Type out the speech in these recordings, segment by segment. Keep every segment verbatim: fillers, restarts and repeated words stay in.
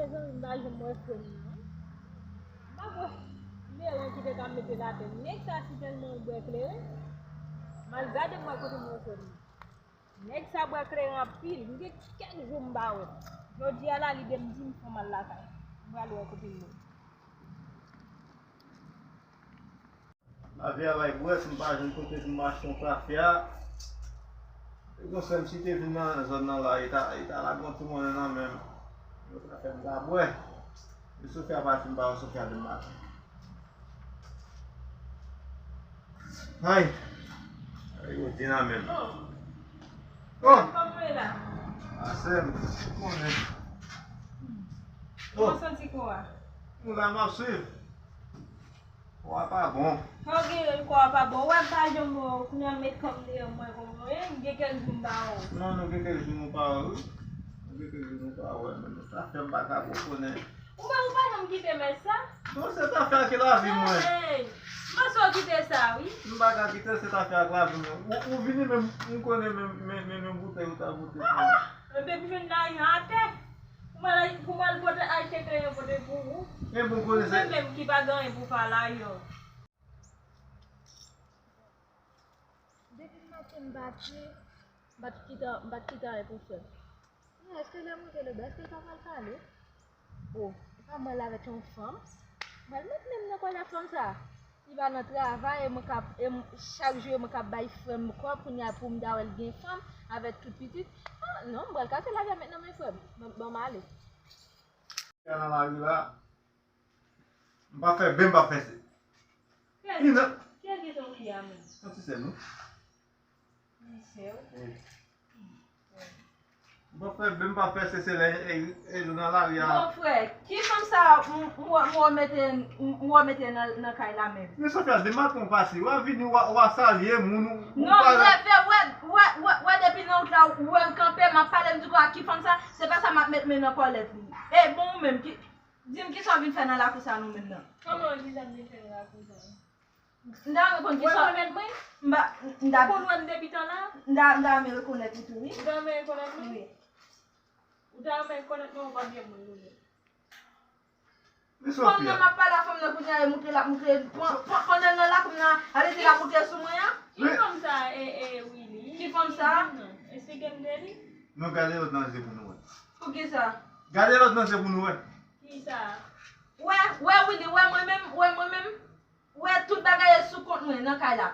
Mezanmi, m pa janm wè frè m nan. M pa kwè kleren ki te ka mete l atè. Nèg sa si tèlman l bwè kleren, m al gade m wè kote m wè frè m nan. Nèg sa bwè kleren anpil. M gen kèk jou m pa wè l. Jodi a la, lide m di m fò m al lakay. M pral wè kote l ye. Lavi a bay bwè, si m pa jwenn kote pou m achte yon kafe a. E konsa, m si te vin nan zòn nan la, e ta, e ta lage yon ti monnen nan men m. Yo ta fè m ta bwè. E Sofia pati, m pa wè Sofia demen maten. Ay! Ay, yo di nan men m. Oh! Kòman w ye la? A sè m, konnen. Oh! Kòman w santi kò a? Nou la, m ap swiv. Kò a pa bon. Sa w gen kò a pa bon? Ou wè m pa janm wè w, kounye a m met kò m deyò mwen konn mwen, m gen kèk jou m pa wè w. Non, nou gen kèk jou nou pa wè, wi. Nou gen kèk jou nou pa wè, men nou ta fè m pa ka bon konnen. Ou pa, ou pa janm kite mès sa? Non, se zafè ak lavi mwen. Hey, m panse w kite sa, wi. M pa ka kite, se zafè ak lavi mwen. Ou, ou vini menm, m konnen menm, menm, menm, menm boutèy ou ta boute pou mwen. Ah! Epi m jwenn lajan atè. Pou m al, pou m al pote, achte kleren pote pou ou. Men bon konnen se. Ou menm menm ki pa gen anyen pou fè a lajan. Depi maten m pati, m pa t kite, m pa t kite anyen pou fè. Men èske lè m rive leba, èske l pa pral pale? O, li pa mwen la avèk yon fanm. M pral met men m nan kòlèt fanm sa. Li pa nan travay, e mwen k ap, e m, chak jou e mwen k ap bay frè m kòb, kounye a pou m ta wè l gen fanm avèk tout pitit. Ah, non, m pral kase lavi a met nan men frè m. Ban, ban m ale. Nan lari la, m pa fè ben, m pa fè se. Kèl, kèl ki ton fi a menm? Yon ti sè m, wi. Ti sè w? Wi. M pa fè ben, m pa fè se, se lè e, e, e, nou nan lari a. Bon, frè, ki fanm sa m, m, m, m mete, m, m mete nan, nan kay la menm? Men Sofia, demen maten w pase, w a vini, w a, w a salye moun, ou, ou. Non, m leve, wè, wè, wè, wè, depi nan wout la, ou wè m kanpe, m ap pale, m di, "Bon, a ki fanm sa?" Se pa sa m ap met men nan kòlèt li. E bon, ou menm, ki, di m kisa w vin fè nan lakou sa nou menm nan? Kòman, kisa m vin fè nan lakou sa? M ta renmen konn kisa. Ou rekonèt mwen? M pa, m ta, ou konn wè m depi tan la? M ta, m ta renmen rekonèt ou tou, wi. Ou ta renmen rekonèt mwen? Wi. Ou ta renmen rekonèt mwen, ou pa byen moun nou ye. Men Sofia. Fanm nan m ap pale a fanm nan kounye a, e moute l ap moute, pan-, pan-, pandan l nan lakou m nan, ale di l ap moute sou mwen an. Ki fanm sa, e, e, Willy? Ki fanm sa? Esplike m de li. Non, gade lòt nan je pou nou wè. Poukisa? Gade lòt nan je pou nou wè. Kisa? Wè, wè, Willy, wè mwen menm, wè mwen menm. Wè tout bagay e sou kont mwen nan kay la.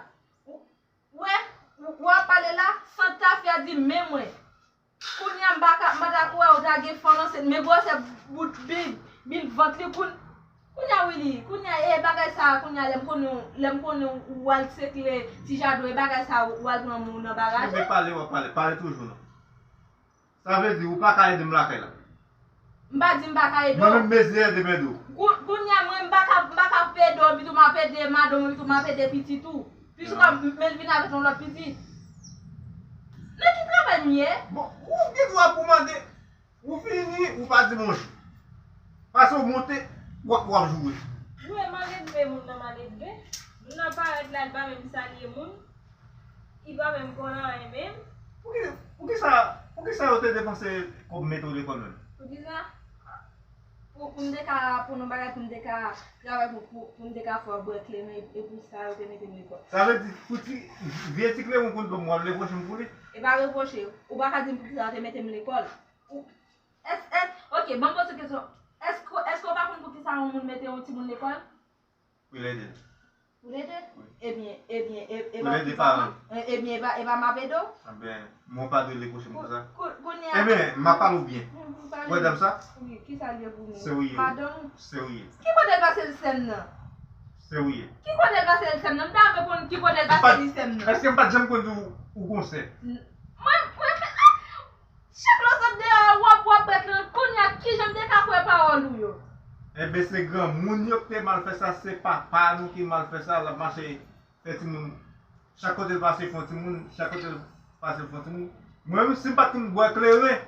Wè, w ap pale la, san tafya di men mwen. Kounye a m pa ka, m pa ta kwè ou ta gen fanm ansent, men gwosè bout bil, bil vant li koun-, kounye a wi li, kounye a e bagay sa a, kounye a lè m konnen, lè m konnen ou al sekle ti jaden, e bagay sa a ou al pran moun nan bagaj. Ebyen pale, w ap pale, pale toujou non. Sa vle di ou pa ka ede m lakay la. M pa di m pa ka ede w. Mwen menm mezi ede m ede w. Kou-, kounye a mwen m pa ka, m pa ka ede w, epi tou m ap ede madanm ou, epi tou m ap ede pitit ou. Pitit ou ap, men l vin avèk yon lòt pitit. Nan ki travay m ye? Bon, ou gen dwa pou mande. Ou fini, ou pa di bonjou. Pase w monte, w ap, w ap joure. Wi, maledve, moun nan maledve. Moun nan parèt la, li pa menm salye moun. Li pa menm konn anyen menm. Poukisa, poukisa, poukisa yo te depanse kòb mete w lekòl menm? Poukisa? Pou, pou m te ka aprann yon bagay, pou m te ka travay, pou, pou, pou m te ka fè w bwè kleren, e, e pou sa yo te mete m lekòl. Sa vle di, pou ti, vye ti kleren w konn ban m, w ap repwoche m pou li? E pa repwoche, ou pa ka di m poukisa yo te mete m lekòl. Ou, èske, èske, ok, ban m poze kesyon. Èske, èske w pa konn poukisa yon moun mete yon timoun lekòl? Pou l ede l. Pou l ede l? Wi. Ebyen, ebyen, e, e pa, pou l ede paran l. E, ebyen, e pa, e pa m ap ede w? Ebyen, mwen pa dwe repwoche m pou sa. Kou-, kounye a. Ebyen, m ap pale w byen. Ou wè dam sa? Wi, kisa l ye pou nou? Se ou ye. Madanm ou? Se ou ye. Ki kote l pase l sè m nan? Se ou ye. Ki kote l pase l sè m nan? M ta renmen konn ki kote l pase li sè m nan. Èske m pa t janm konn di w ou gon sè? Mwen, mwen, Chak lè w sot deyò a, w ap, w ap bwè kleren, kounye a, kijan m te ka kwè pawòl ou yo? Enben, se granmoun yo ki te mal fè sa, se papa nou ki mal fè sa, l ap mache fè timoun, chak kote l pase, fè yon timoun, chak kote l pase, fè yon timoun. Mwen menm, si m pa t konn bwè kleren,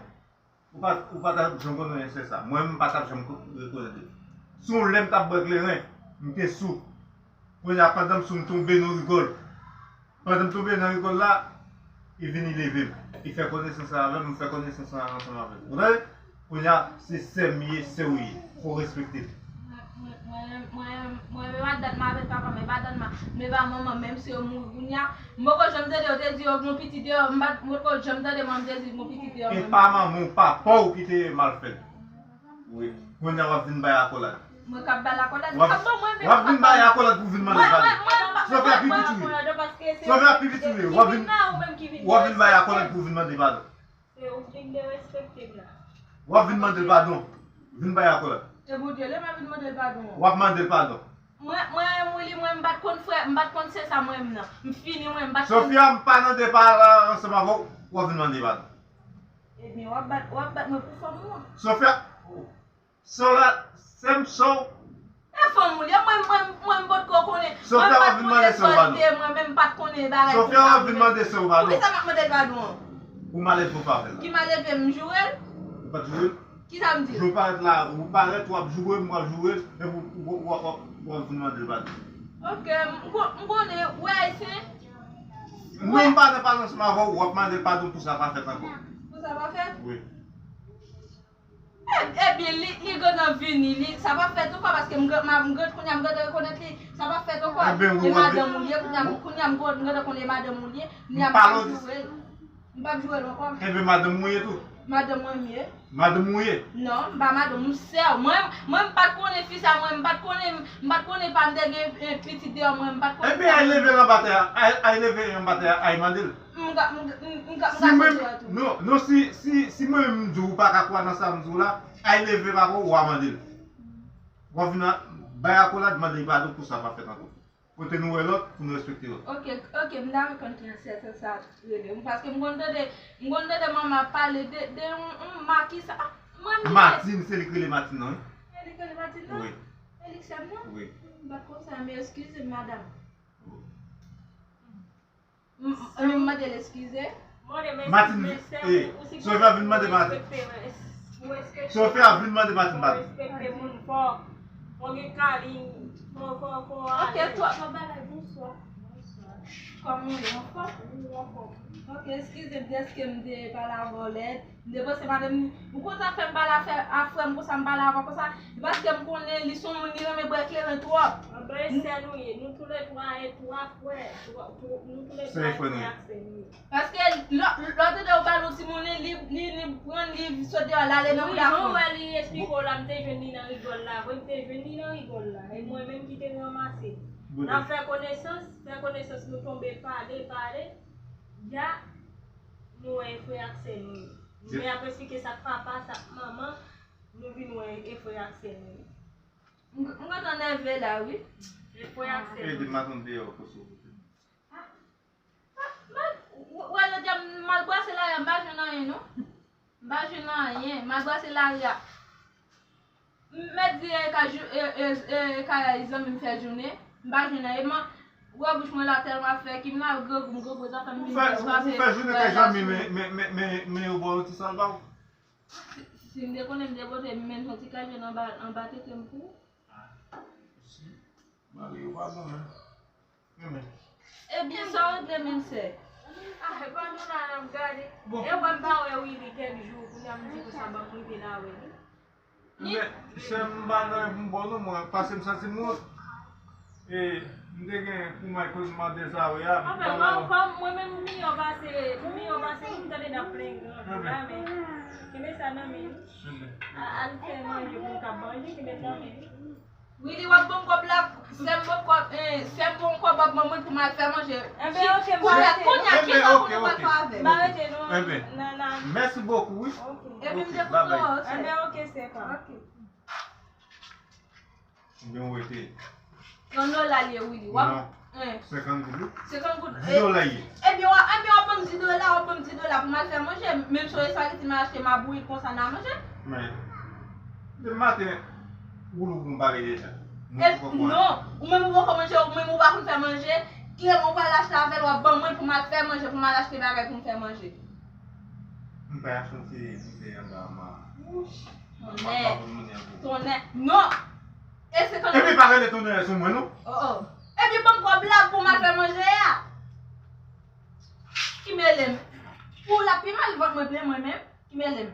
ou pa, ou pa t ap janm konn anyen sè sa. Mwen menm, m pa t ap janm ko-, rekonèt li. Si yon lè m t ap bwè kleren, m te sou. Kounye a, pandan m sou, m tonbe nan rigòl. Pandan m tonbe nan rigòl la, li vini leve m. Li fè konesans avè m, m fè konesans ansanm avè l. Ou tande? Kounye a, se sè m ye, sè w ye. Fò w respekte l. Mwen, mwen, mwen, mwen, mwen, mwen, pa dat m avèk papa m, e pa dat m, m e pa manman, menm si yo mouri kounye a, m poko janm tande yo te di yo gon pitit deyò, m pa, m poko janm tande manman m te di gon pitit deyò. E pa manman w, papa w ki te mal fè l. Wi. Kounye a w ap vin bay akòlad. Mwen k ap bay l akòlad. W ap, w ap vin bay akòlad pou vin mande padon. Sofia pi piti w ye. Sofia pi piti w ye. W ap vin, w ap vin bay akòlad pou vin mande padon. Se ou ki vin derespekte m la. W ap vin mande l padon. Vin bay akòlad. E Bondye li menm vin mande l padon. W ap mande l padon. Mwen, mwen, Willy, mwen, m pa t konn frè, m pa t konn sè sa mwen menm nan. M fini mwen, m pa t konn. Sofia, m pa nan depa la ansanm avè w, w ap vin mande padon. Ebyen, w ap bat, w ap bat mwen pou fanm ou an. Sofia, sè w la, sè m, sè w. E fanm ou li ye, mwen, mwen, mwen, m potko konnen. Sofia, w ap vin mande sè w padon. Mwen menm, m pa t konnen bagay konsa. Sofia, w ap vin mande sè w padon. Poukisa m ap mande l padon an? Pou malelve w pa fè l la. Ki malelve m joure l? Ou pa t joure l? Kisa m di l? Jou parèt la, ou parèt, w ap joure m, w ap joure l, epi w, w, w, w, w ap vin mande l padon. Ok, m, m ko-, m konnen, ou ayisyen? Non, m pa nan pale ansanm avè w, w ap mande l padon pou sa pa fèt ankò. Pou sa pa fèt? Wi. E, ebyen, li, li gentan vini, li, sa pa fèt ankò, paske m gen, m, m gen, kounye a m gentan rekonèt li, sa pa fèt ankò. Ebyen, wi, e madanm ou li ye, kounye a, kounye a m gen, m gentan konnen e madanm ou li ye, kounye a m pa joure l. M p ap joure l ankò. Ebyen, madanm ou ye tou? Madanm mwen m ye. Madanm ou ye? Non, m pa madanm, m sè w. Mwen, mwen, m pa t konnen fi sa, mwen, m pa t konnen, m pa t konnen pa m te gen, eh, pitit deyò mwen, m pa t konnen sa. Ebyen, ay leve l anba tè a, ay, ay leve l anba tè a, ay mande l. M ka, m, m, m ka, m ka soti a tou. Non, non, si, si, si mwen menm m di w ou pa ka kwè nan sa m di w la, ay leve pa w, w a mande l. W a vin a, bay akòlad, mande l padon pou sa pa fèt ankò. Kote nou wè lòt, pou nou respekte lòt. Ok, ok, m ta renmen konn ki ansèt sa rele. Paske m konn tande, m konn tande manman ap pale de, de yon, yon makis. Ah, mwen menm. Martine, se li k rele Martine, non, wi? Se li k rele Martine, non? Wi. Se li k sè m, non? Wi. M pa t konn sa, men eskize m, madanm. M, m mande l eskize. Martine, eh, Sofia vin mande Martine. Sofia vin mande Martine padon. Respekte moun fò. Fò gen kalin, fò, fò, fò ale. Ok, twòp bagay, bonswa. Bonswa. Kòman w ye, anfòm? Wi, anfòm. Ok, eskize m dèske m te pale avè w lèd. M te panse madanm, ou konn sa k fè m pale a frè, a frè m konsa, m pale avè w konsa? Se paske m konnen li se yon moun, li renmen bwè kleren twòp. Anben, e sè nou ye. Nou toulètwa e twa frè. Twa, twa, nou toulètwa e frè ak sè nou ye. Paske lè, lè w tande yo ba l yon timoun, li, li, li pran, li sot deyò, l ale nan bouda fanm. Wi, jan w wè li eksplike w la, m te jwenn li nan rigòl la. Vre, m te jwenn li nan rigòl la. E mwen menm ki te ranmase. N ap fè konesans, fè konesans, nou tonbe pale, pale. Ya, nou wè e frè ak sè nou ye. Nou vin ap eksplike sa k papa, sa k manman, nou vin wè e frè ak sè nou ye. M, m gentan nève la, wi. E frè ak sè nou ye. Ede m maten deyò, koso. Ah, ah, m, w, w, wè, jodi a, m al brase lari a, m pa jwenn anyen, non. M pa jwenn anyen, m al brase lari a. M mèt di, e, ka jou-, e, e, e, ka zanmi m fè jounen, m pa jwenn anyen. Man, wè bouch mwen la tèlman ap fè ekim la, grangou m, grangou zafè m vin plis pase vwayaj la sou mwen. Ou fè jounen kay zanmi, men, men, men, men, men yo ba w yon ti sal ba w. Si, si m te konnen, m te pote m menm yon ti kay jwenn anba, anba tete m pou ou. Ah, si. Mari yo pa bon, men. Ebyen, sa w regle menm sè? Ah, e pa nou la n ap gade. Bon. E wè m pa wè Willy kèk jou, kounye a m di konsa ban m rive la wè li. Men, sè m pa nan pou m ba w non, mwen, paske m santi m wont. E, m te gen pou Michael mande sa wè a. Anfen, mwen, kòm mwen menm, m miyò pase, m miyò pase, m tande n ap plenyen gran jou la, men kenbe sa nan men nou. A, al fè manje pou n ka manje, kenbe l nan men nou. Willy, w ap ban m kòb la, sè m ban m kòb, eh, sè m ban m kòb, w ap ban mwen pou m al fè manje. Enben, ok, m kounye a, kounye a, ki jan pou nou pral fè avè m? M pa rete non. Enben, mèsi bokou, wi. Ok. Epi m te koute w, sè. Enben, ok, sè pa. Ok. Ebyen, w rete. Yon dola l ye, Willy. W ap, non. Senkant goud, wi. Senkant goud. Di dola l ye. Ebyen, w ap, ebyen, w ap ban m di dola, w ap ban m di dola pou m al fè manje. Menm si w espageti m al achte mabouyi konsa n a manje. Men, demen maten, ou lou pou m pale deja. E, non, ou menm ou poko manje, ou menm ou pa konn fè manje. Kleman ou pral achte avè l, w ap ban mwen pou m al fè manje, pou m al achte bagay pou m fè manje. M pa achte yon ti bouteyi anba ma. Tonnè. Tonnè. Non. E se tonnè. Epi pa rele tonnè sou mwen, non. Oh, oh. Epi ban m kòb la pou m al fè manje a. Ki mele m. Pou l ap pi mal vant mwen plen mwen menm. Ki mele m.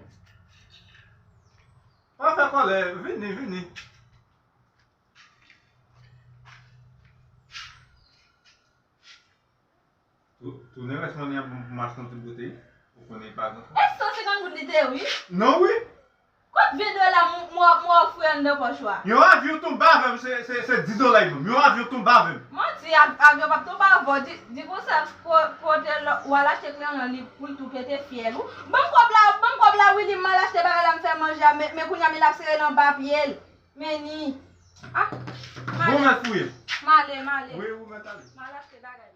Pa fè kòlè, vini, vini. Tou- Tounen rès mòn nan pou m achte yon ti boutèy. Ou konnen pa gen. E san senkant goud li te ye, wi. Non, wi. Kot ven dola m ofri anndan pòch ou a? Yon avyon tonbe avè m, se, se, se dis dola li ban m. Yon avyon tonbe avè m. Manti, av- avyon p ap tonbe avè w. Di, di konsa, ko- kote l- w al achte kleren li pou l tou pete fyèl ou. Ban m kòb la, ban m kòb la, Willy, m al achte bagay la, m fè manje a, men, men kounye a, men l ap sere nan anba pye l. Men ni. Ah, m ale. Bon, mèt fouye. M ale, m ale. Wi, ou mèt ale. M al achte bagay.